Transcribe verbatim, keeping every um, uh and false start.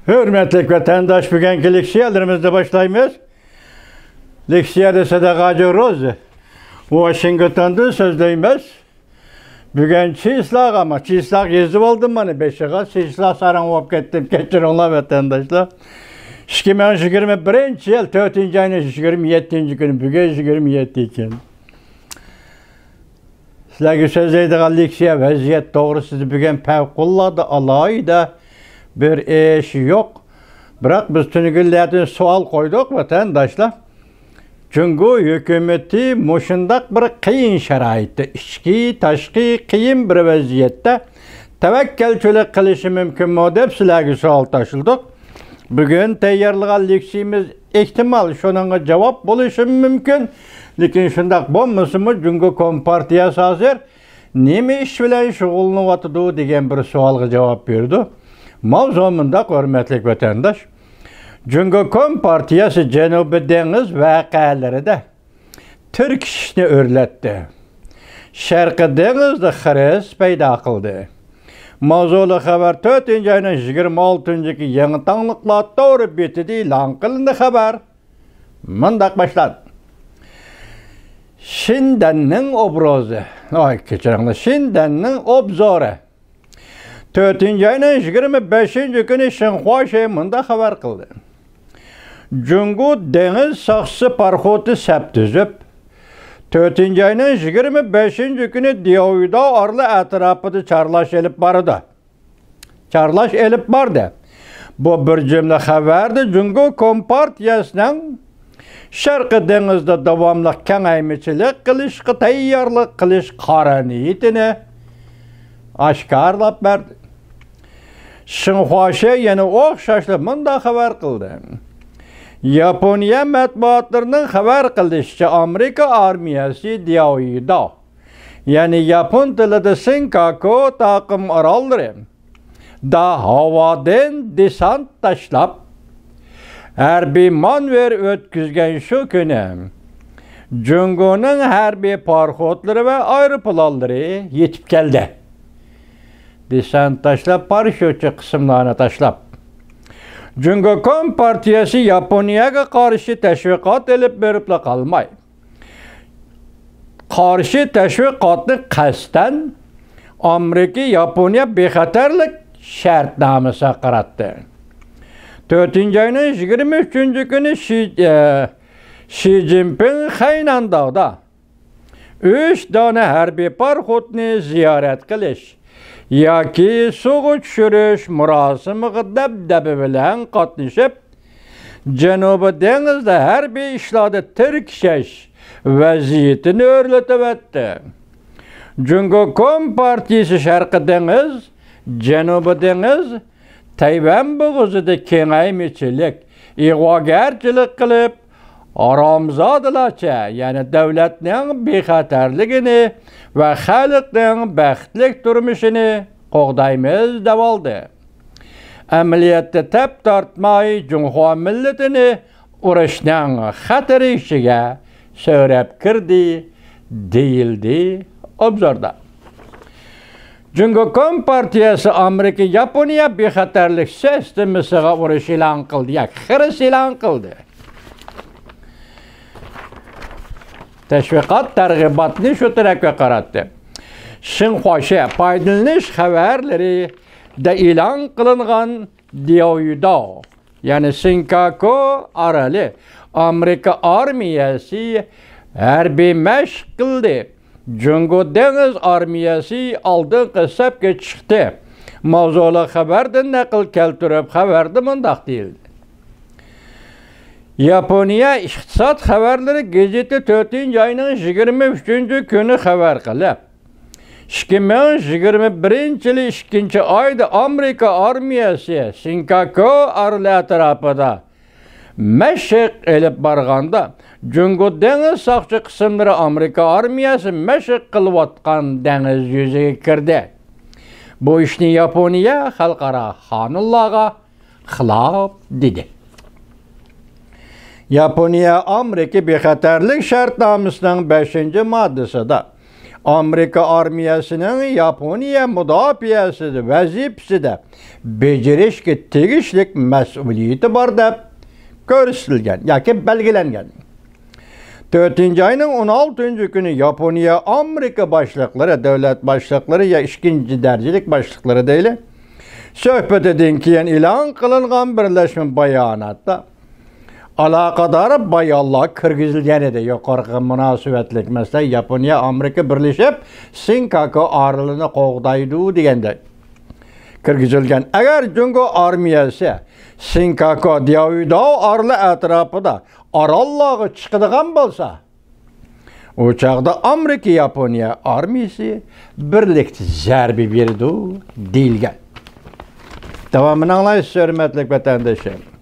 ھۆرمەتلىك ۋەتەنداش، بۈگۈنكى لېكسىيەلىرىمىزنى باشلايمىز. لېكسىيەدە سەدەقە ھاجى روز، ۋاشىنگتوندىن سۆزلەيمىز. بۈگۈن چىسلاغا، ما، چىسلاغ يېزىۋالدىم مانا بېشىغا. چىسلاغ ساراڭ بولۇپ كەتتىم، كەچۈرۈڭلار ۋەتەنداشلار. ئىككى مىڭ يىگىرمە بىرىنچى يىل تۆتىنچى ئاينىڭ يىگىرمە يەتتىنچى كۈنى، بۈگۈن يىگىرمە يەتتە ئىكەن. سىلەرگە سۆزلەيدىغان لېكسىيە ۋەزىيەت توغرىسىدا بۈگۈن پەۋقۇلئاددە ئالاھىدە بىر ئىش يوق. بىراق بىز تۈنۈگۈنلەردىن سوئال قويدۇق، ۋەتەنداشلار. جۇڭگو ھۆكۈمىتى مۇشۇنداق بىر قىيىن شارائىتتا، ئىچكى، تاشقى قىيىن بىر ۋەزىيەتتە تەۋەككەلچىلىك قىلىشى مۇمكىنمۇ دەپ سىلەرگە سوئال تاشلىدۇق. بۈگۈن تەييارلىغان لېكسىيىمىز ئېھتىمال شۇنىڭغا جاۋاب بولۇشى مۇمكىن. لېكىن شۇنداق بولمىسىمۇ، جۇڭگو كومپارتىيەسى ھازىر نېمە ئىش بىلەن شۇغۇللىنىۋاتىدۇ دېگەن بىر سوئالغا جاۋاب بېرىدۇ. ماۋزۇ مۇنداق، ھۆرمەتلىك ۋەتەنداش. جۇڭگو كومپارتىيەسى جەنۇبىي دېڭىز ۋەقەلىرىدە تىركىشىشنى ئۆرلەتتى. شەرقىي دېڭىزدا خىرىس پەيدا قىلدى. ماۋزۇلۇق خەۋەر تۆتىنچى ئاينىڭ يىگىرمە ئالتىنچى كۈنى يېڭى تاڭلىقلار تورى بېتىدە ئېلان قىلىندى. خەۋەر مۇنداق باشلاندى. شىندەننىڭ ئوبرازى. ئاي، كەچۈرۈڭلار، شىندەننىڭ ئوبزورى. تۆتىنچى ئاينىڭ يىگىرمە بەشىنچى كۈنى شىنخۇا شې مۇنداق خەۋەر قىلدى. جۇڭگو دېڭىز ساقچىسى پاراخوتى سەپ تۈزۈپ، تۆتىنچى ئاينىڭ يىگىرمە بەشىنچى كۈنى دياۋيۇداۋ ئارىلى ئەتراپىدا چارلاش ئېلىپ بارىدۇ. چارلاش ئېلىپ باردى. بۇ بىر جۈملە خەۋەردە جۇڭگو كومپارتىيەسىنىڭ شەرقىي دېڭىزدا داۋاملىق كېڭەيمىچىلىك قىلىشقا تەييارلىق قىلىش قارا نىيىتىنى ئاشكارىلاپ بەردى. شىنخۇا شې يەنە ئوخشاشلا مۇنداق خەۋەر قىلدى. ياپونىيە مەتبۇئاتلىرىنىڭ خەۋەر قىلىشىچە، ئامېرىكا ئارمىيەسى دياۋيۇداۋ، يەنى ياپون تىلىدا سېنكاكۇ تاقىم ئاراللىرى دا ھاۋادىن دېسانت تاشلاپ، ھەربىي مانېۋىر ئۆتكۈزگەن شۇ كۈنى جۇڭگونىڭ ھەربىي پاراخوتلىرى ۋە ئايروپىلانلىرى يېتىپ كەلدى. دېسانت تاشلاپ، پاراشوتچى قىسىملارنى تاشلاپ. جۇڭگو كومپارتىيەسى ياپونىيەگە قارشى تەشۋىقات ئېلىپ بېرىپلا قالماي، قارشى تەشۋىقاتنى قەستەن ئامېرىكا ياپونىيە بىخەتەرلىك شەرتنامىسىغا قاراتتى. تۆتىنچى ئاينىڭ يىگىرمە ئۈچىنچى كۈنى شى، ئە، شى جىنپىڭ خەينەنداغدا ئۈچ دانە ھەربىي پاراخوتنى زىيارەت قىلىش ياكى سۇغا چۈشۈرۈش مۇراسىمىغا دەبدەبە بىلەن قاتنىشىپ، جەنۇبىي دېڭىزدا ھەربىي ئىشلاردا تىركىشىش ۋەزىيىتىنى ئۆرلىتىۋەتتى. جۇڭگو كومپارتىيىسى شەرقىي دېڭىز، جەنۇبىي دېڭىز، تەيۋەن بوغۇزىدا كېڭەيمىچىلىك، ئىغۋاگەرچىلىك قىلىپ، ھارامزادىلارچە، يەنى دۆلەتنىڭ بىخەتەرلىكىنى ۋە خەلقنىڭ بەختلىك تۇرمۇشىنى قوغدايمىز دەۋالدى. ئەمەلىيەتتە تەپ تارتماي جۇڭخۇا مىللىتىنى ئۇرۇشنىڭ خەتىرى ئىچىگە سۆرەپ كىردى، دېيىلدى ئوبزوردا. جۇڭگو كومپارتىيەسى ئامېرىكا ياپونىيە بىخەتەرلىك سىستېمىسىغا ئۇرۇش ئېلان قىلدى ياكى خىرىس ئېلان قىلدى. تەشۋىقات تەرغىباتنى شۇ تەرەپكە قاراتتى. شىنخۇا شې پايدىلىنىش خەۋەرلىرىدە ئېلان قىلىنغان دياۋيۇداۋ، يەنى سىنكاكۇ ئارىلى ئامېرىكا ئارمىيەسى ھەربىي مەشىق قىلدى. جۇڭگو دېڭىز ئارمىيەسى ئالدىنقى سەپكە چىقتى. ماۋزۇلۇق خەۋەردىن نەقىل كەلتۈرۈپ، خەۋەردە مۇنداق دېيىلدى. ياپونىيە ئىقتىساد خەۋەرلىرى گېزىتى تۆتىنچى ئاينىڭ يىگىرمە ئۈچىنچى كۈنى خەۋەر قىلىپ، ئىككى مىڭ يىگىرمە بىرىنچى يىلى ئىككىنچى ئايدا ئامېرىكا ئارمىيەسى سىنكاكۇ ئارىلى ئەتراپىدا مەشىق ئېلىپ بارغاندا، جۇڭگو دېڭىز ساقچى قىسىملىرى ئامېرىكا ئارمىيەسى مەشىق قىلىۋاتقان دېڭىز يۈزىگە كىردى. بۇ ئىشنى ياپونىيە خەلقئارا قانۇنلارغا خىلاپ، دېدى. ياپونىيە ئامېرىكا بىخەتەرلىك شەرتنامىسىنىڭ بەشىنچى ماددىسىدا ئامېرىكا ئارمىيەسىنىڭ ياپونىيە مۇداپىئەسى ۋەزىپىسىدە بېجىرىشكە تېگىشلىك مەسئۇلىيىتى بار دەپ كۆرسىتىلگەن ياكى بەلگىلەنگەن. تۆتىنچى ئاينىڭ ئون ئالتىنچى كۈنى ياپونىيە ئامېرىكا باشلىقلىرى، دۆلەت باشلىقلىرى يا ئىككىنچى دەرىجىلىك باشلىقلىرى دەيلى، سۆھبىتىدىن كېيىن ئېلان قىلىنغان بىرلەشمە باياناتتا ئالاقىدار بايانلار كىرگۈزۈلگەن ئىدى. يۇقىرىقىغا مۇناسىۋەتلىك، مەسىلەن، ياپونىيە ئامېرىكا بىرلىشىپ سىنكاكۇ ئارىلىنى قوغدايدۇ دېگەندەك كىرگۈزۈلگەن. ئەگەر جۇڭگو ئارمىيەسى سىنكاكۇ، دياۋيۇداۋ ئارىلى ئەتراپىدا ئاراللارغا چىقىدىغان بولسا، ئۇ چاغدا ئامېرىكا ياپونىيە ئارمىيەسى بىرلىكتە زەربە بېرىدۇ دېيىلگەن. داۋامىنى ئاڭلايسىز، ھۆرمەتلىك ۋەتەندىشىم.